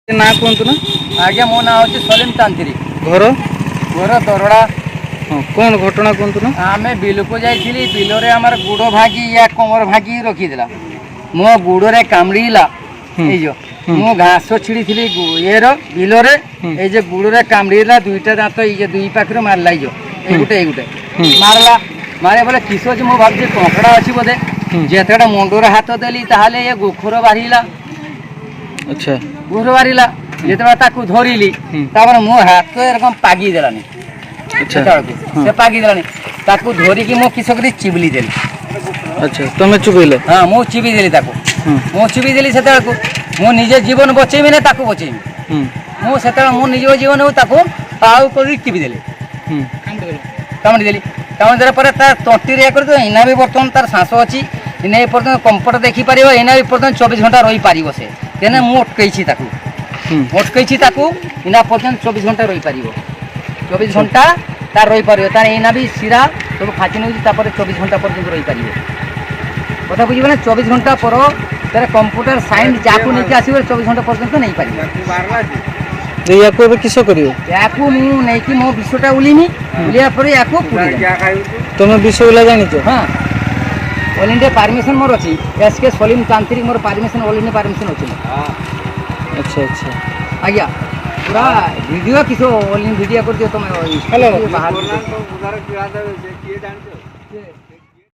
ନାଁ କୁହନ୍ତୁ ନା। ଆଜ୍ଞା, ମୋ ନାଁ ହେଉଛି ସଲିମ ତାନ୍ତ୍ରି। ଘର? ଘର ଦରଡ଼ା। ହଁ, କ'ଣ ଘଟଣା କୁହନ୍ତୁ ନା। ଆମେ ବିଲକୁ ଯାଇଥିଲି। ବିଲରେ ଆମର ଗୋଡ଼ ଭାଙ୍ଗି, ୟା କମର ଭାଙ୍ଗି ରଖିଦେଲା, ମୋ ଗୋଡ଼ରେ କାମୁଡ଼ିଲା। ଏଇ ଯୋଉ ମୁଁ ଘାସ ଛିଡ଼ିଥିଲି ଇଏର ବିଲରେ। ଏଇ ଯେ ଗୋଡ଼ରେ କାମୁଡ଼ିଲା, ଦୁଇଟା ଦାନ୍ତ ଏଇ ଯେ ଦୁଇ ପାଖରେ ମାରିଲା। ଏଇ ଯୋଉ ଏଇ ଗୋଟେ, ଏଇ ଗୋଟେ ମାରିଲା। ମାରିବା ବୋଲେ କିସ ଅଛି, ମୁଁ ଭାବୁଛି କଙ୍କଡ଼ା ଅଛି ବୋଧେ। ଯେତେବେଳେ ମୁଣ୍ଡରେ ହାତ ଦେଲି, ତାହେଲେ ଏ ଗୋଖର ବାହାରିଲା। ଗୋଖର ବାହାରିଲା। ଯେତେବେଳେ ତାକୁ ଧରିଲି, ତାପରେ ମୋ ହାତ ଏରକମ ପାଗି ଦେଲାନି। ସେତେବେଳକୁ ସେ ପାଗି ଦେଲାନି। ତାକୁ ଧରିକି ମୁଁ କିସ କରି ଚିବିଲି ଦେଲି। ଆଚ୍ଛା, ତମେ ଚୁବେଇଲ? ହଁ, ମୁଁ ଚିବି ଦେଲି ତାକୁ। ମୁଁ ଚିବି ଦେଲି। ସେତେବେଳକୁ ମୁଁ ନିଜେ ଜୀବନ ବଚେଇବି ନା ତାକୁ ବଚେଇବି? ମୁଁ ସେତେବେଳେ ମୁଁ ନିଜ ଜୀବନକୁ ତାକୁ ଆଉ କରି ଚିବି ଦେଲି। କାମୁଡ଼ି ଦେଲି। କାମୁଡ଼ି ଦେଲା ପରେ ତା ତଣ୍ଟିରେ ଇଏ କରି, ଏଇନା ବି ବର୍ତ୍ତମାନ ତାର ଶ୍ୱାସ ଅଛି। ଏଇନା ଏ ପର୍ଯ୍ୟନ୍ତ କମ୍ପ୍ୟୁଟର ଦେଖିପାରିବ। ଏଇନା ବି ପର୍ଯ୍ୟନ୍ତ 24 ଘଣ୍ଟା ରହିପାରିବ ସେ। ତେଣୁ ମୁଁ ଅଟକେଇଛି ତାକୁ। ଅଟକେଇଛି ତାକୁ। ଏଇନା ପର୍ଯ୍ୟନ୍ତ 24 ଘଣ୍ଟା ରହିପାରିବ। 24 ଘଣ୍ଟା ତାର ରହିପାରିବ। ତାର ଏଇନା ବି ଶିରା ସବୁ ଖାଚି ନେଉଛି। ତାପରେ 24 ଘଣ୍ଟା ପର୍ଯ୍ୟନ୍ତ ରହିପାରିବ। କଥା ବୁଝିବ ନା? 24 ଘଣ୍ଟା ପର ତାର କମ୍ପ୍ୟୁଟର ସାଇନ୍ସ ଯାହାକୁ ନେଇକି ଆସିବ, 24 ଘଣ୍ଟା ପର୍ଯ୍ୟନ୍ତ ନେଇପାରିବ। ୟାକୁ ଏବେ କିସ କରିବ? ୟାକୁ ମୁଁ ନେଇକି ମୋ ବିଷଟା ଉଲିମି। ଉଲିବା ପରେ ୟାକୁ ପୁରେଇଦେବି। ତମେ ବିଷ ଉଲା ଜାଣିଛ? ହଁ, ଅଲ୍ ଇଣ୍ଡିଆ ପାରମିଶନ ମୋର ଅଛି। ଏସ୍ କେ ସଲିମ ତାନ୍ତ୍ରିକ, ମୋର ପାରମିଶନ, ଅଲ୍ ଇଣ୍ଡିଆ ପାରମିଶନ ଅଛି ମୋର। ଆଚ୍ଛା ଆଚ୍ଛା ଆଜ୍ଞା, ପୁରା ଭିଡ଼ିଓ କିସ ଅଲ୍ ଇଣ୍ଡିଆ ଭିଡ଼ିଓ କରିଦିଅ ତମେ। ହ୍ୟାଲୋ। ବାହାର।